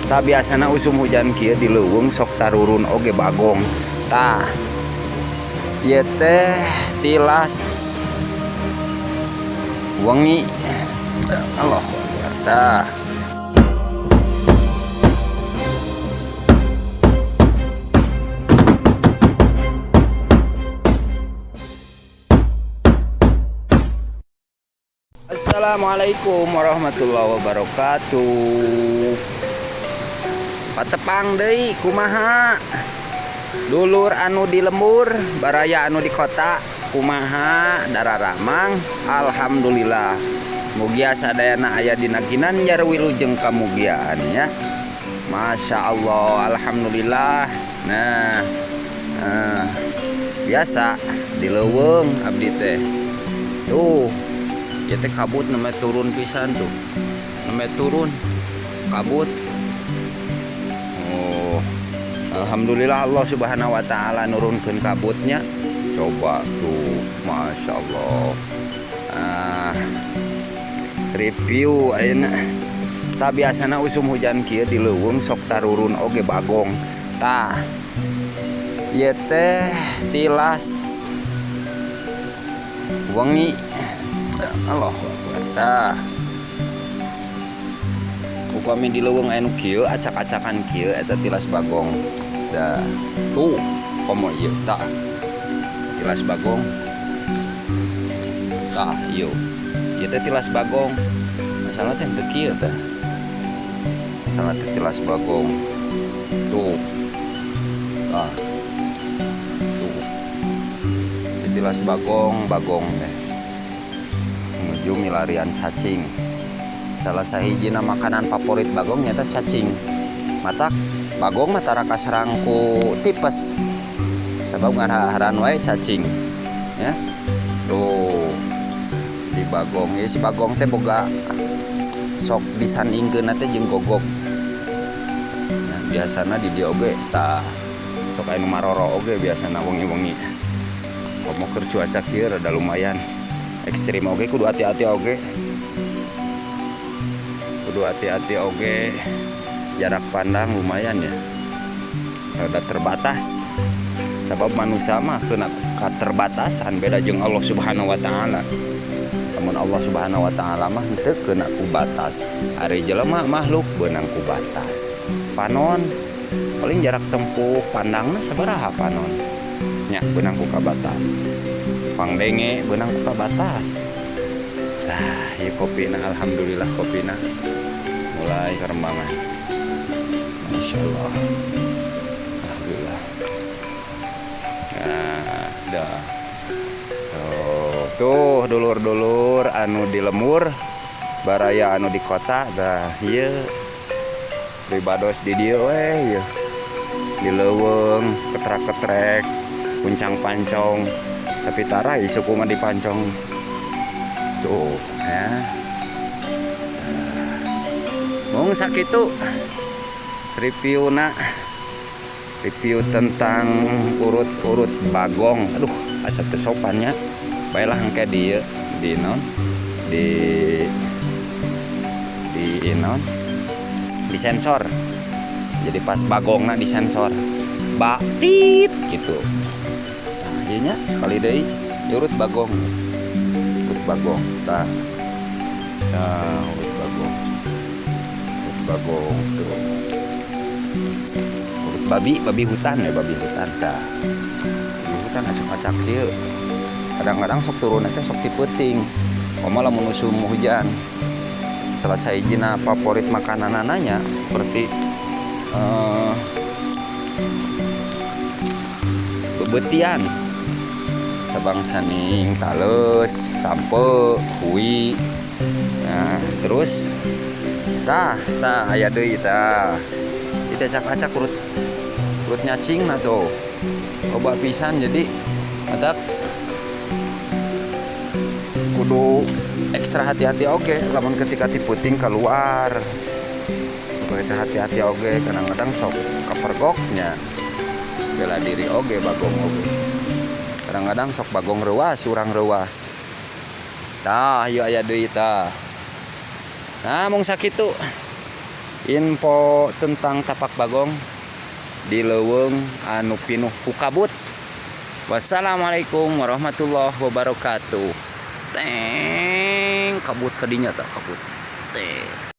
Tah biasana usum hujan kieu di leuweung sok tarurun oge bagong. Tah ieu teh tilas wengi. Allah Akbar. Tah. Assalamualaikum warahmatullahi wabarakatuh. Patepang deui kumaha? Dulur anu di lembur, baraya anu di kota, kumaha dararamang? Alhamdulillah. Mugia sadayana aya dina ginanjar wilujeng kamugiaan ya. Masya Allah, alhamdulillah. Nah, biasa di leuweung abdi teh. Tuh, ya teh kabut namanya turun pisan tuh. Namanya turun kabut. Oh, alhamdulillah Allah Subhanahu wa taala nurunkeun kabutnya. Coba tuh, Masya Allah. Ah, review ayeuna. Tah biasana usum hujan kieu di leuweung sok tarurun oge bagong. Tah ieu teh tilas wengi. Allah Akbar. Tah upami di leuweung aya nu kieu acak-acakan kieu eta tilas bagong. Dah tuh komo ieu tah tilas bagong. Tah ieu ieu teh tilas bagong. Masalah teh teu kieu tah. Masalah teh tilas bagong. Tuh. Tah. Tuh. Ieu tilas bagong, bagong teh. Menuju milarian cacing. Salah sahijina makanan favorit bagong nyata cacing. Matak bagong mah tara kaserang ku tipes. Sabab ngaraharan wae cacing. Ya. Tuh. Di bagong, ya si bagong teh boga sok disandingkeun teh jeung gogog. Nah, biasana di dieu oge tah sok aya nu maroro oge biasana wengi-wengi. Komo keur cuaca kieu rada lumayan ekstrim oge, kudu hati-hati oge. Kudu hati-hati oge. Jarak pandang lumayan ya. Rada terbatas. Sabab manusia mah kena keterbatasan beda jeung Allah Subhanahu wa taala. Lamun Allah Subhanahu wa taala mah henteu kena ku batas. Ari jelema makhluk beunang ku batas. Panon paling jarak tempuh pandangna sabaraha panon? Nya beunang ku kabatas. Pangdenge beunang ku kabatas. Tah, ieu kopina alhamdulillah kopina mulai karembangan. Masya Allah. Alhamdulillah. Nah, dah. Tuh, tuh dulur-dulur anu di lembur, baraya anu di kota, dah ieu pribados di dieu we ieu. Di leuweung, ketrak-ketrek, kuncang pancong. Tapi tara suku mah dipancong. Tuh, ya. Mung sakitu reviewna, review tentang urut-urut bagong. Aduh, asa teu sopannya. Baiklah engke di non di non di sensor. Jadi pas bagongna disensor. Batit gitu. Nah, ieu nya sekali deui urut bagong. Urut bagong. Tah. Tah, urut bagong. Urut bagong tuh. Urut babi, babi hutan ya, babi hutan tah. Babi hutan acak-acak kieu. Kadang-kadang sok turun teh sok ti peuting. Komo lamun usum hujan. Salah sahijina favorit makananana seperti bebetian. Sabangsaning tales, sampe, hui. Nah, terus tah, tah aya deui tah. Itu acak-acak urut urut nyacing nah tuh. Loba pisan jadi matak kudu ekstra hati-hati oge lamun ketika ti peuting keluar. Kudu hati-hati oge kadang-kadang sok kapergoknya. Bela diri oge bagong oge. Kadang-kadang sok bagong reuas, urang reuas. Tah, ieu aya deui tah. Nah, mung sakitu. Info tentang tapak bagong di leuweung anu pinuh ku kabut. Wassalamualaikum warahmatullahi wabarakatuh. Teng, kabut kadinya, tak kabut. Teng.